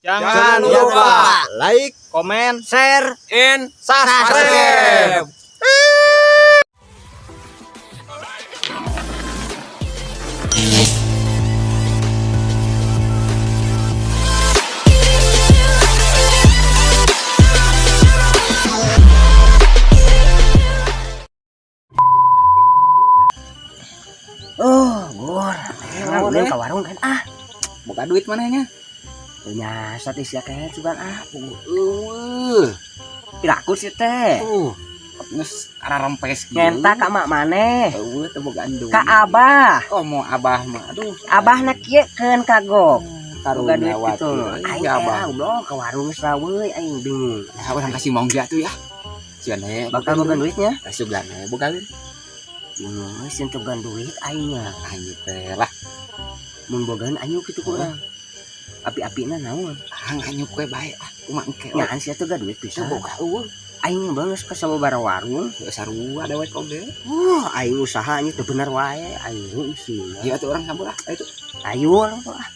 Jangan lupa like, komen, share, and subscribe. subscribe. Oh, gor. Urang ulin ka warung kan ah. Boga duit manehnya. Teu nyasat sia kayak cuman ah. Eueuh. Piraku sih teh. Geus kararempes kieu. Ngenta ka mak maneh. Eueuh teu bogaan duit. Ka abah. Komo abah mah. Aduh, Abah na kieu keun kagok. Boga karunya duit gitu. Aing Ya abah. era goblok ka warung geus raweui aing bingung. Nah, urang kasih mongga tuh ya. Sieun we Bakal boga duitnya? Sugan we bogaeun. Bingung euy sieun teu boga duit aingnya. Aing teh lah. Mun bogaan anyu kitu ku urang. Api-apina naon? Ah, nganyuk we bae ah. Kumaha engke we. Nyaan sia teu boga duit Teu pisan. boga eueuh. Aing banget ka sababaraha warung. Teu sarua dewek oge. Wah, aing usaha nya teu bener wae, aing isina. Ieu atuh urang sambur ah. Ayo tuh. Ayo urang tuh ah.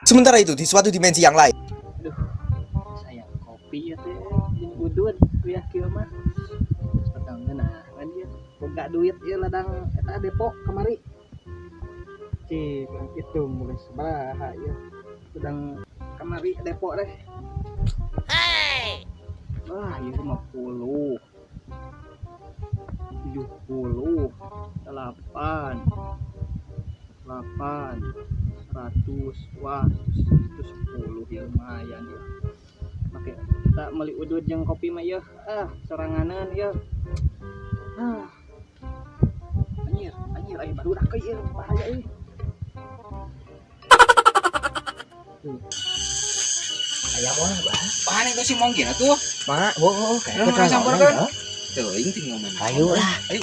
Sementara itu, di suatu dimensi yang lain. Sayang kopi ya teh jeung udud kuya kieu mah petang ngeunah kan ieu boga duit ieu ladang eta Depok kamari cik itu mulai sabaraha ieu sedang kamari Depok deh. Wah, ieu 50 70 8 8 100, wah, 110 ya, lumayan ya. Make kita beli udud jeung kopi mah ya, ah, soranganan ya. Ah, anjir anjir, ayo baru dak ieu bahaya euy. Aya moal bah. Bahan itu si mongga tuh. Mangga, oh, oh, kayak Urang kita campur naon, kan? ya. Teuing ting ngomong. Ayo lah. Ayo.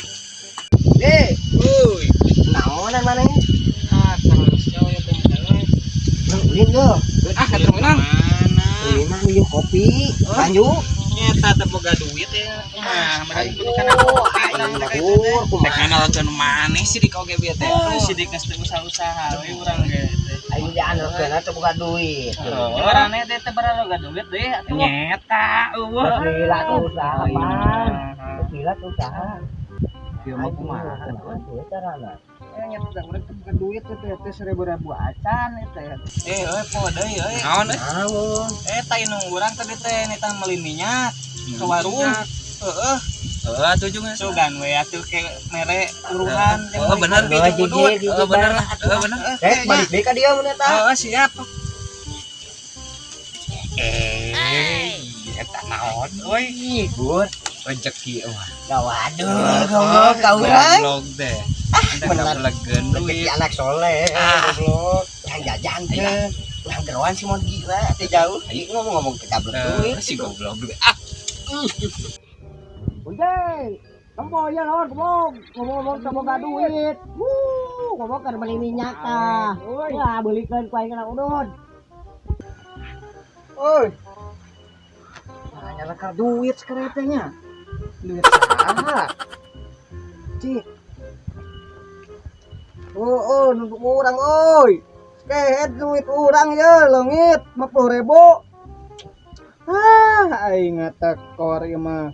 Eh, Euy. naonan maneh? Ah, terus jauh ya teh. Urang ulin yo. Ah, ka terminal. Mana Ulin mah minum kopi. Lanjut. nyata teu boga duit ya kumaha Ayo. kudu kana kopi Aing urang mah teh. gur Rek kumaha. nganalkeun maneh sih di oge bieu teh. Aduh, sidik geus teu usaha-usaha we urang ge teh. Aing diandalkeun teu boga duit. Marane teh teu boga duit deh atuh. Nyeta eueuh. Gila tuh usaha pan. Gila tuh usaha. Kieu mah kumaha? Kumaha carana? Nyata urang teu boga duit teh teh seribu-ribu acan teh. Eh euy po deui euy. Naon euy? Naon? Eh tai nu urang tadi teh nitah meuli minyak ke warung. Heeh, Heeh atuh jeung sugan we atuh ke mere uruhan. Oh, bener. Oh, jijik, Heeh bener lah. Heeh bener. Eh, balik deui ka dieu mun eta. Heeh, siap. Eh, eta naon euy? Gur. Rezeki mah. Gak waduh, goblok ka urang. Goblok deh. Bener. Bener. Rezeki Duit. anak soleh, Ah. goblok. Urang jajan ke. Urang geroan si mon gila, teh jauh. Ieu ngomong-ngomong teh gablek duit. Eh, si goblok duit. Ah, Ujeng, tempo ya lawan goblok. Ngomong-ngomong teu boga duit. Wuh, ngomong keur meuli minyak tah. Wah, beulikeun ku aing kana udud. Oi. Nah, nyalakar duit sekarang teh nya. Duit saha? Cik. Oh, oh, nunggu urang oi. Kehet duit urang ya, leungit 50.000. Ah, aing ngatekor ieu mah.